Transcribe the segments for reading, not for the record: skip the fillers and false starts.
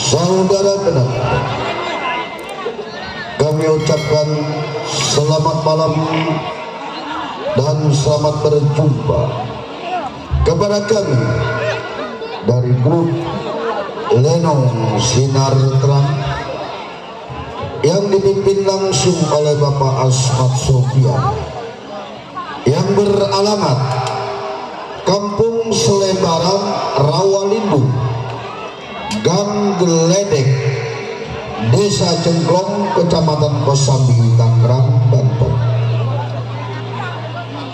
Saudara pendengar, kami ucapkan selamat malam dan selamat berjumpa kepada kami dari grup Lenong Sinar Terang yang dipimpin langsung oleh Bapak Asmat Sofian, yang beralamat Kampung Selebaran, Rawalindung, Gang Geledek, Desa Cengklong, Kecamatan Kosambi, Tangerang, Banten.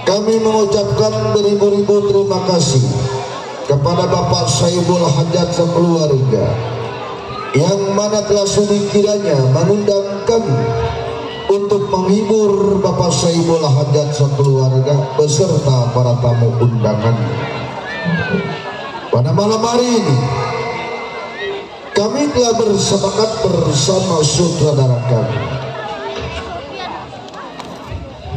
Kami mengucapkan beribu-ribu terima kasih kepada Bapak Saibul Hajat sekeluarga, yang mana telah sudi kiranya mengundang kami untuk menghibur Bapak Saibul Hajat sekeluarga beserta para tamu undangan. Pada malam hari ini kami telah bersepakat bersama sutradara kami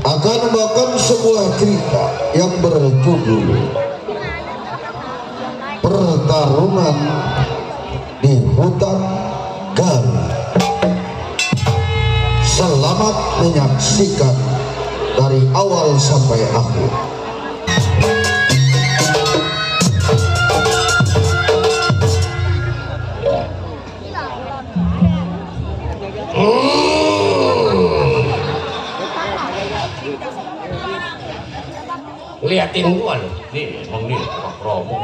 akan membawakan sebuah cerita yang berjudul Pertarungan di Hutan Garut. Selamat menyaksikan dari awal sampai akhir. Liatin gua loh, nih emang nih Pak Romo,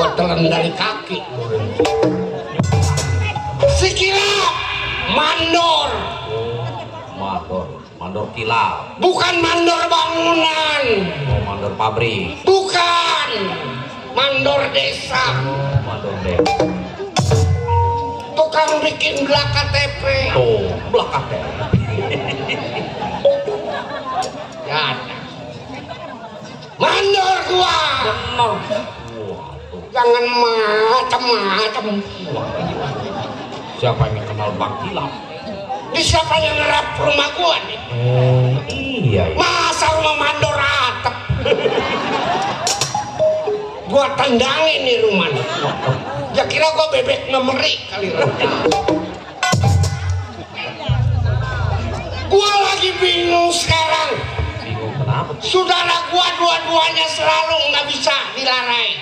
gua telan dari kaki. Sikilap, mandor. Mandor kilap. Bukan mandor bangunan. Oh, mandor pabrik. Bukan, mandor desa. Oh, mandor desa. Tukang bikin belak KTP. Tuh, belak KTP. Ya. Mandor gua. Bener. Jangan macam-macam. Siapa yang kenal Bang Kilap? Di siapa yang ngerap rumah gua nih? Oh iya. Masa rumah mandor atap? Gua tandangin nih rumahnya. Ya kira gua bebek ngemeri kali. Gua lagi bingung sekarang. Bingung kenapa? Saudara gua dua-duanya selalu nggak bisa dilarai.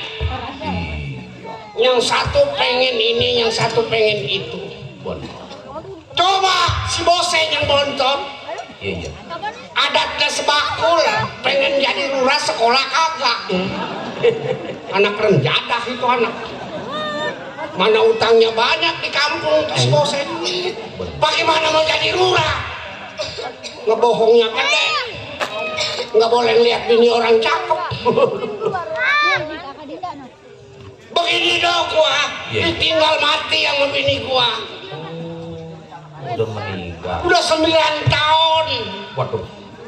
Yang satu pengen ini, yang satu pengen itu. Coba si Bose yang bontot. Iya. Adatnya sebakul, pengen jadi lurah sekolah kagak. Anak renjadah itu anak. Mana utangnya banyak di kampung si Bose. Bagaimana mau jadi lurah? Ngebohongnya gede. Nggak boleh lihat bini orang cakep. Begini dong gua, ditinggal mati sama bini gua. Udah meninggal. Udah 9 tahun. Waduh.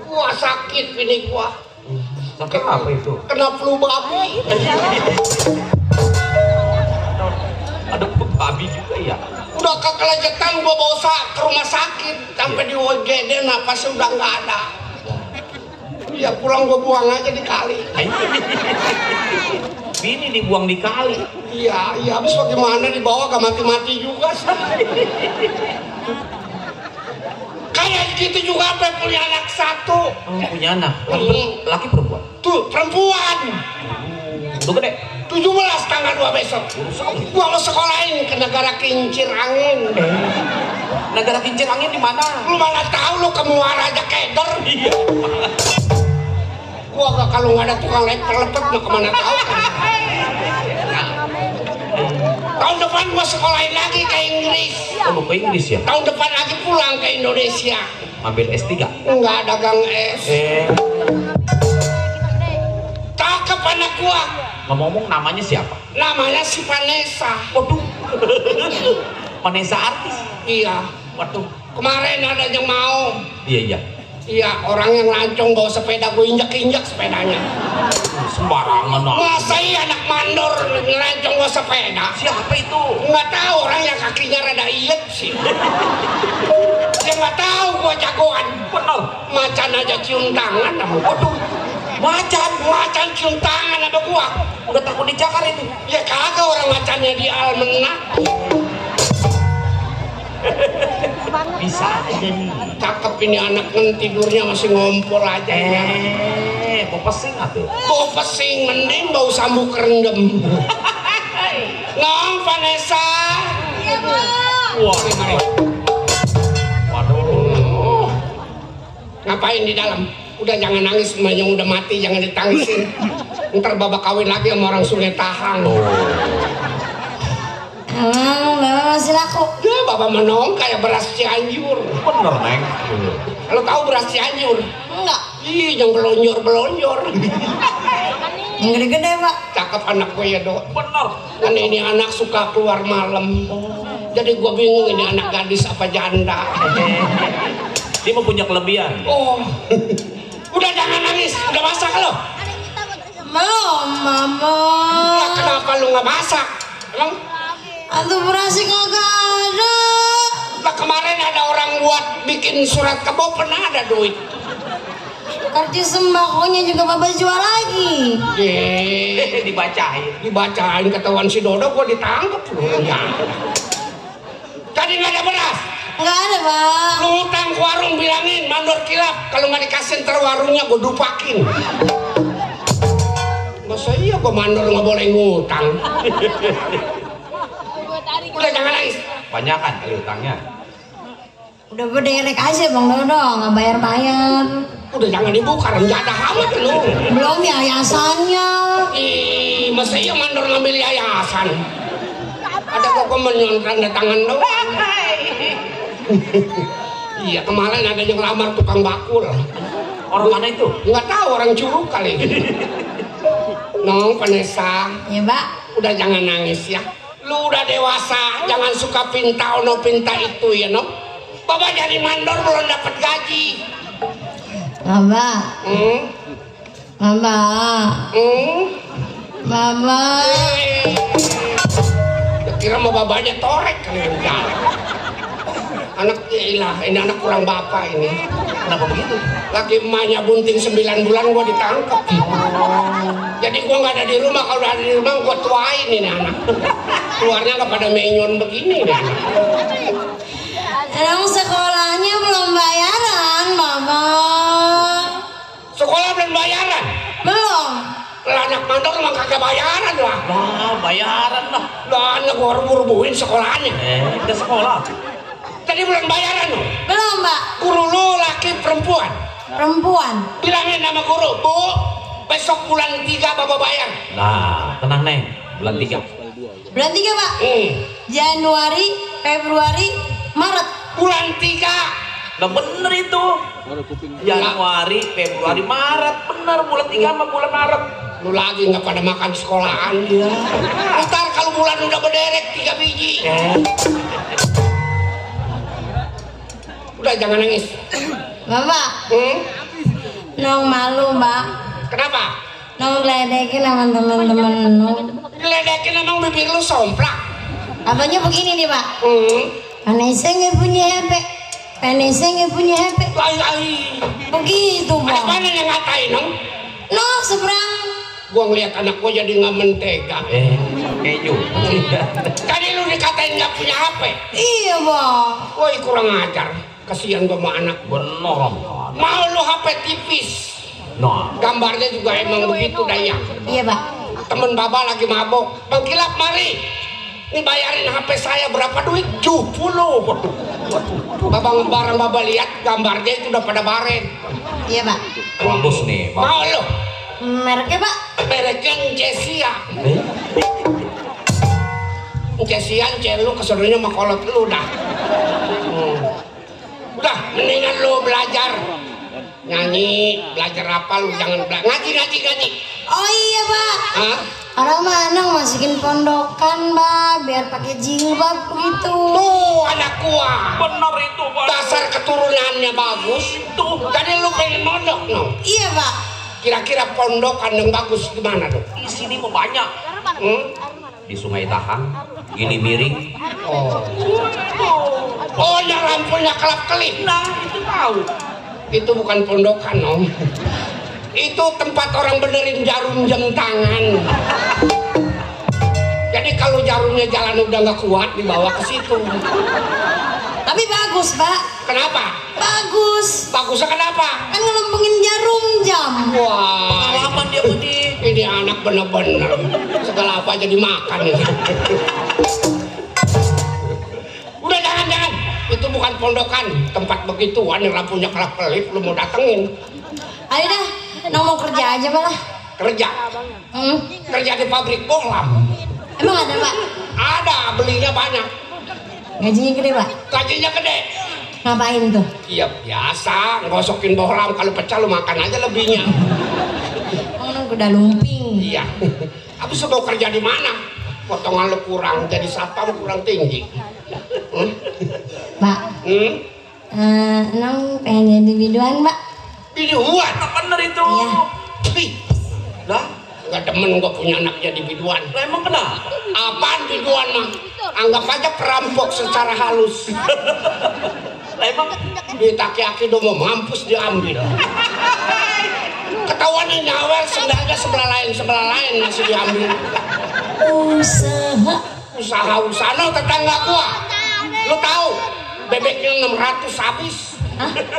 Gua sakit bini gua. Sakit apa itu? Kena flu babi. Ada babi juga ya. Udah kekelejetan gua bawa ke rumah sakit sampai di UGD napasnya udah nggak ada. Ya pulang gua buang aja di kali. Bini dibuang di kali. Iya, habis bagaimana dibawa gak mati-mati juga sih. Kayak gitu juga apa punya anak satu. Oh, punya anak. Laki perempuan? Tuh, perempuan. Udah gede? 17 tanggal 2 besok. Gua mau sekolahin ke negara kincir angin. Negara kincir angin di mana? Lu mana tahu, lu ke Muara aja keder. Iya. Gua gak, kalau nggak ada tukang lepet-lepet mau kemana tahu kan. Tahun depan gua sekolahin lagi ke Inggris. Oh, ke Inggris ya? Tahun depan lagi pulang ke Indonesia. Ambil S3? Enggak, dagang es. Cakep anak gua. Ngomong-ngomong namanya siapa? Namanya si Vanessa. Waduh. Vanessa artis? Iya. Waduh. Kemarin ada yang mau. Iya. Iya, orang yang lancong bawa sepeda, gue injak-injak sepedanya. Sembarangan. Masa iya anak mandor lancong bawa sepeda? Siapa itu? Nggak tahu, orang yang kakinya rada iet sih. Dia nggak tahu gue jagoan. Bener. Macan aja cium tangan. Waduh. Macan cium tangan sama gua. Udah takut dijakar itu. Ya kagak, orang macannya di Almena. Bisa aja nih. Cakep ini anak tidurnya masih ngompol aja. Mau pesing atuh? Mau pesing mending bau sambu kerendem. Nong Vanessa. Iya, Bang. Wah, waduh. Ngapain di dalam? Udah jangan nangis, yang udah mati jangan ditangisin. Ntar babak kawin lagi sama orang Sungai Tahang. Emang Bapak masih laku? Ya Bapak menong kayak beras Cianjur. Bener Neng. Kalau tahu beras Cianjur? Enggak. Ih, yang belonjor. Yang gede-gede, Pak. Cakep anak gue ya dok. Bener. Kan ini anak suka keluar malam. Jadi gue bingung ini anak gadis apa janda. Dia mau punya kelebihan. Oh, udah jangan nangis. Udah masak lo? Belum, Mama. Nah, kenapa lu nggak masak? Emang? Aduh, berasnya kagak ada. Nah, kemarin ada orang buat bikin surat kebo, pernah ada duit. Karcis sembakonya juga Bapak jual lagi. Dibacain ketahuan si Dodo, gue ditangkap lu. Ya. Tadi nggak ada beras. Enggak ada, Pak. Lu ngutang ke warung bilangin mandor kilap. Kalau nggak dikasih ntar warungnya gue dupakin. Masa iya gue mandor nggak boleh ngutang. Udah jangan nangis. Banyakan kali utangnya. Udah berderek aja Bang Dodo, nggak bayar-bayar. Udah jangan dibuka, renjada amat lu. Belum yayasannya. Ih, masa iya mandor ngambil yayasan. Ada kokomen tanda tangan doang. Iya, kemarin ada yang lamar tukang bakul. Orang mana itu? Nggak tahu, orang Curug kali. Nong Vanessa. Ya, Pak. Udah jangan nangis ya. Lu udah dewasa, jangan suka pinta ono pinta itu ya, Nong. Bapak jadi mandor belum dapat gaji. Mama. Mama. Mama. Kira mau babanya torek kali enggak. Anak ilah, ini anak kurang bapak ini. Kenapa begitu? Lagi emaknya bunting 9 bulan gua ditangkap. Jadi gua nggak ada di rumah, kalau ada di rumah gua tuain ini anak. Keluarnya nggak pada menyon begini nih anak. Emang sekolahnya belum bayaran, Mama. Sekolah belum bayaran? Belum. Lah anak mandor emang kagak bayaran lah. Nah, bayaran lah. Lah anak gua rubuhin sekolahnya. Ke sekolah. Tadi belum bayaran loh. Belum, Pak. Guru lu laki perempuan? Perempuan. Bilangin nama guru, Bu, besok bulan 3 Bapak bayar. Nah, tenang Neng, bulan 3. Bulan 3, Pak. Januari, Februari, Maret. Bulan 3. Nah bener itu. Januari, Februari, Maret. Bener, bulan 3 sama bulan Maret. Lu lagi nggak pada makan sekolahan. Ntar kalau bulan udah berderek 3 biji. Udah jangan nangis. Bapak. Nong malu, Mbak. Kenapa? Nong ngeledekin sama teman-teman Nong. Ngeledekin emang bibir lu somplak. Abangnya begini nih, Pak. Vanessa nggak punya HP. Vanessa nggak punya HP. Begitu, Ada Bang. mana yang ngatain, Nong? No, seberang. Gua ngeliat anak gua jadi nggak mentega. Keju. Tadi lu dikatain nggak punya HP. Iya, Bang. Woi kurang ajar. Kasihan gua sama anak. Bener. Mau lu HP tipis. Nah, Gambarnya juga emang begitu daya. Iya, Pak. Temen Baba lagi mabok. Bang Kilap mari. Ini bayarin HP saya berapa duit? 70. Babang barang Baba lihat gambarnya itu udah pada baren. Iya, Pak. bagus nih, Bang. Mau lu? Mereknya, Pak. Mereknya Cesia. Cesia, lu keserunya sama kolot lu dah. Udah, mendingan lu belajar nyanyi, belajar apa lu jangan ngaji. Oh iya, Pak. Hah? Orang mana masukin pondokan, Mbak, biar pakai jilbab begitu. Tuh anak gua. Bener itu, Bang. Dasar keturunannya bagus. Tuh, tadi lu pengen mondok, no? Iya, Pak. Kira-kira pondokan yang bagus gimana tuh? Di sini mau banyak. Di Sungai Tahang, Gili Miring. Oh, yang lampunya kelap-kelip. Nah, itu tahu. Itu bukan pondokan, Om. Itu tempat orang benerin jarum jam tangan. Jadi kalau jarumnya jalan udah nggak kuat dibawa ke situ. Tapi bagus, Pak. Kenapa? Bagus. Bagusnya kenapa? Kan ngelempengin jarum jam. Wah, Pengalaman dia Budi. ini anak bener-bener segala apa aja dimakan ini. Udah jangan. Itu bukan pondokan, tempat begituan yang lampunya kelap-kelip lu mau datengin. Ayo dah, Nong mau kerja aja malah. Kerja? Kerja di pabrik bohlam. Emang ada, Pak? Ada, belinya banyak. Gajinya gede, Pak? Gajinya gede. Ngapain tuh? Iya biasa, ngosokin bohlam, kalau pecah lu makan aja lebihnya. Oh, Nong udah lumping. Iya. Habis mau kerja di mana? Potongan lu kurang, jadi satpam kurang tinggi. Pak. Nong pengen jadi biduan, Pak. Biduan? Bener itu. Iya. Ih, lah, nggak demen gua punya anak jadi biduan. Lah emang kenapa? Apaan biduan mah? Anggap aja perampok secara halus. Lah emang Duit aki-aki udah mau mampus diambil. Ketahuan nih nyawer sendalnya sebelah lain masih diambil. Usaha no tetangga gua. Lu tahu bebeknya 600 habis.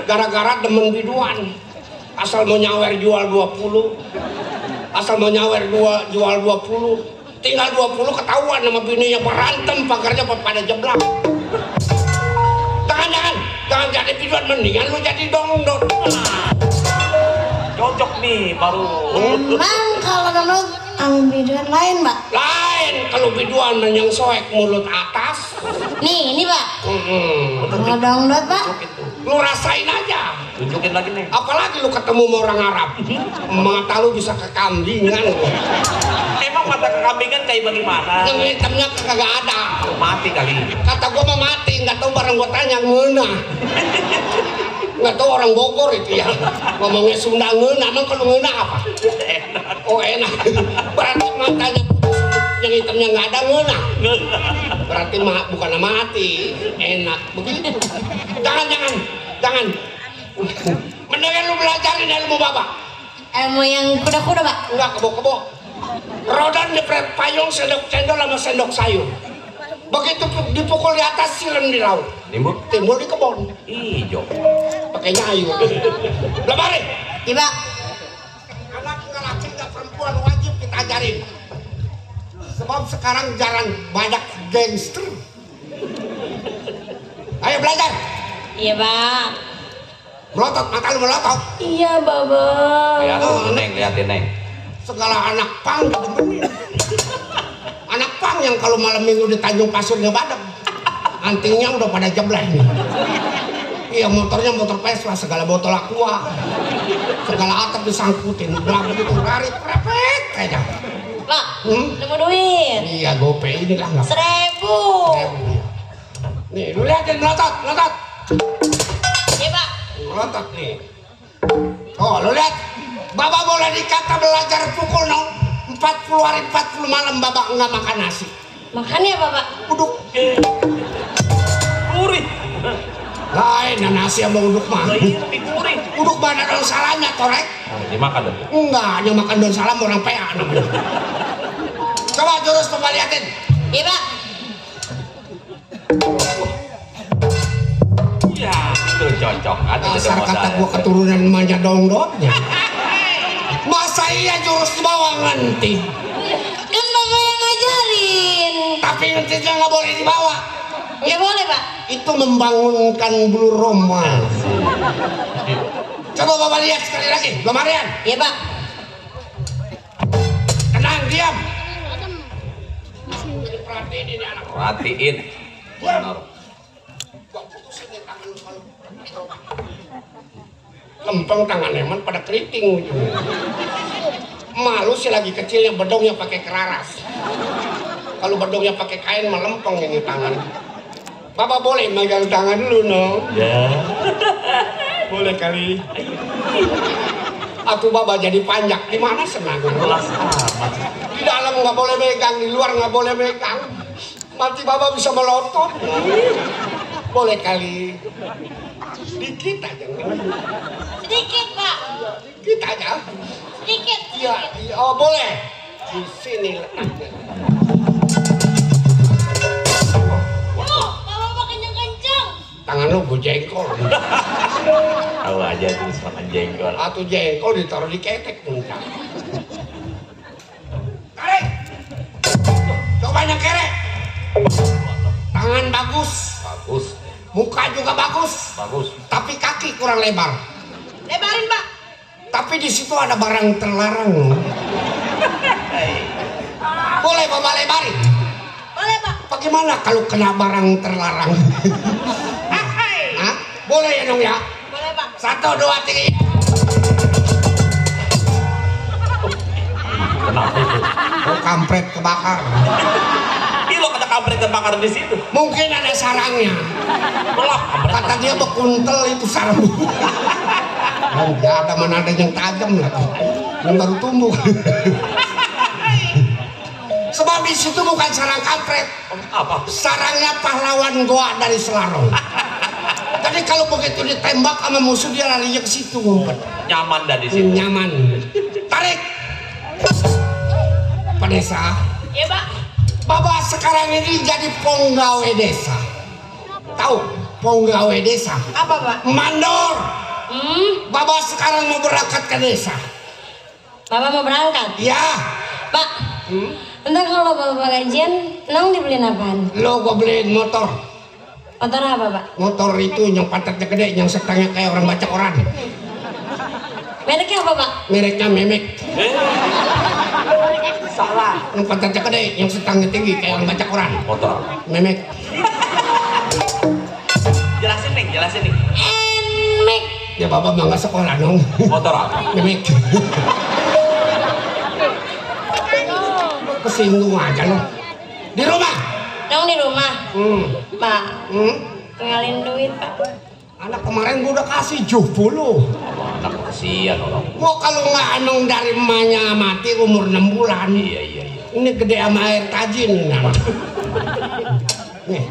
Gara-gara demen biduan. Asal mau nyawer jual 20. Asal mau nyawer jual 20. Tinggal 20 ketahuan sama bininya berantem, pagarnya pada jeblak. Jangan jadi biduan, mendingan lu jadi dongdot. cocok nih baru. Emang kalau dongdot sama biduan lain, Pak? Lain, kalau biduan yang soek mulut atas. Nih, Pak. Kalau dongdot, Pak? Lu rasain aja. Tunjukin lagi nih. Apalagi lu ketemu sama orang Arab, mata lu bisa kekambingan. Emang mata kekambingan kayak bagaimana? Yang hitamnya kagak ada. Mati kali. Kata gua mah mati, nggak tahu barang gua tanya ngeunah. Nggak tahu orang Bogor itu ya. Ngomongnya Sunda ngeunah, emang kalau ngeunah apa? Oh enak. Berarti matanya yang hitamnya nggak ada ngeunah. Berarti bukan mati, enak begitu. Jangan. Mendingan lu belajarin ilmu Bapak. Ilmu yang kuda-kuda, Pak? Enggak, kebo-kebo. Rodan nyepret payung, sendok cendol sama sendok sayur. Begitu dipukul di atas, silen di laut. Timbul di kebun. Ijo. Pakainya ayu. Lemari. Iya, Pak. Anak nggak laki nggak perempuan wajib kita ajarin. Sebab sekarang jarang banyak gangster. Ayo belajar. Iya, Pak. Melotot, mata lu melotot. Iya, Baba. Liatin Neng. Segala anak pang demenin. Anak pang yang kalau malam minggu di Tanjung Pasurnya Badem, antingnya udah pada jebleh nih. Iya, motornya motor Vespa, segala botol aqua, segala atap disangkutin, udah begitu garit repet aja. Pak, nemu duit. Iya, gope ini lah nggak. 1000. Nih, lu liatin melotot. Iya, Pak. Melotot nih. Oh, lu lihat. Bapak boleh dikata belajar pukul 40 hari 40 malam Bapak nggak makan nasi. Makannya apa, Pak? Uduk. Gurih. Lain nasi sama uduk mah. Lebih gurih. Uduk mana daun salahnya korek? Dimakan dong. Enggak, hanya makan daun salam orang PA namanya. Coba jurus Bapak liatin. Iya, Pak. Ya, itu cocok. Dasar kata gua keturunan manja dongdotnya. Masa iya jurus di bawah ngerti? Kan Bapak yang ngajarin. Tapi ngertinya nggak boleh dibawa. Ya boleh, Pak. Itu membangunkan bulu Roma. Coba Bapak lihat sekali lagi, Marian. Iya, Pak. Tenang, diam. Perhatiin ini anak. Perhatiin. Benar. Lempeng tangan Eman pada keriting. Malu sih lagi kecil yang bedongnya pakai keraras. Kalau bedongnya pakai kain melempeng ini tangan. Bapak boleh megang tangan dulu, no? Ya. Boleh kali. Aku Bapak jadi panjang. Di mana senang? Kelas amat. Di dalam nggak boleh megang, di luar nggak boleh megang. Mati Bapak bisa melotot. Boleh kali. Sedikit aja. Sedikit, Pak. Sedikit aja. Sedikit. Iya, oh boleh. Di sini letaknya. Bapak kencang-kencang. anu gue jengkol. Tahu aja tuh makan jengkol. Atau jengkol ditaruh di ketek enggak. Kerek. Coba yang kerek. Tangan bagus. Bagus. Muka juga bagus. Bagus. Tapi kaki kurang lebar. Lebarin, Pak. Tapi di situ ada barang terlarang. Boleh Bapak lebarin? Boleh, Pak. Bagaimana kalau kena barang terlarang? Hah? Boleh ya dong ya? Boleh, Pak. 1, 2, 3. Kenapa itu? Oh, kampret kebakar. Ih, lo kata kampret terbakar di situ. Mungkin ada sarangnya. Belak kampret. Kata dia bekuntel itu sarang. Enggak ada, mana ada yang tajam lagi. Yang baru tumbuh. Sebab di situ bukan sarang kampret. Apa? Sarangnya pahlawan goa dari Selarong. Jadi kalau begitu ditembak sama musuh dia larinya ke situ ngumpet. Nyaman dah di situ. Nyaman. Tarik. Pak Desa. Iya, Pak. Bapak sekarang ini jadi penggawe desa. Tahu penggawe desa? Apa, Pak? Mandor. Bapak sekarang mau berangkat ke desa. Bapak mau berangkat? Ya. Pak. Ntar kalau Bapak gajian, nong dibeliin apaan? Lo gua beliin motor. Motor apa, Pak? Motor itu yang pantatnya gede, yang setangnya kayak orang baca koran. Mereknya apa, Pak? Mereknya Memek. Salah. Yang pantatnya gede, yang setangnya tinggi kayak orang baca koran. Motor. Memek. Jelasin nih. Enmek. Ya Bapak mah nggak sekolah dong. Motor apa? Memek. Kesinggung aja lo. Di rumah. Nong di rumah. Pak. Tinggalin duit, Pak. Anak kemarin gua udah kasih 70. Anak kesian orang. Gua kalau nggak anong dari emaknya mati umur 6 bulan. Iya. Ini gede sama air tajin ini anak. Nih,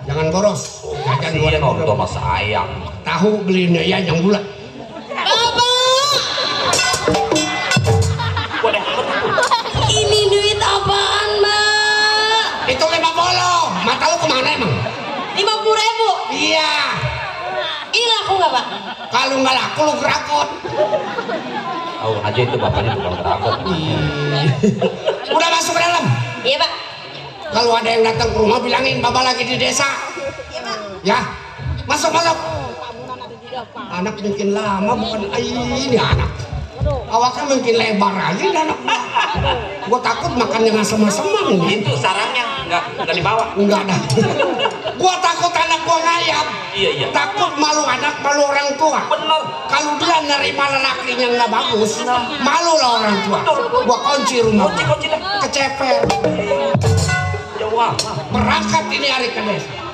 jangan boros. Jajan Kasian orang tua gua mas sayang. tahu beliin ya yang bulat. Bapak! Ini duit apaan, Mbak? Itu 50. Mata lu kemana emang? 50.000. Iya. Ini laku nggak, Pak? Kalau nggak laku lu gerakot. Tahu aja itu bapaknya tukang kerakot. Udah masuk ke dalam. Iya, Pak. Kalau ada yang datang ke rumah bilangin Bapak lagi di desa. Ya. Masuk. Anak mungkin lama bukan ini anak. Awaknya mungkin lebar aja ini anak. Gua takut makannya nggak sama-sama ini. Itu sarangnya nggak dibawa. Enggak ada. Gua takut anak gua ngayap. Iya. Takut malu anak, malu orang tua. Bener. Kalau dia nerima lelakinya nggak bagus, malu lah orang tua. Gua kunci rumah. Kunci dah. Keceper. Jawab. Berangkat ini hari ke desa.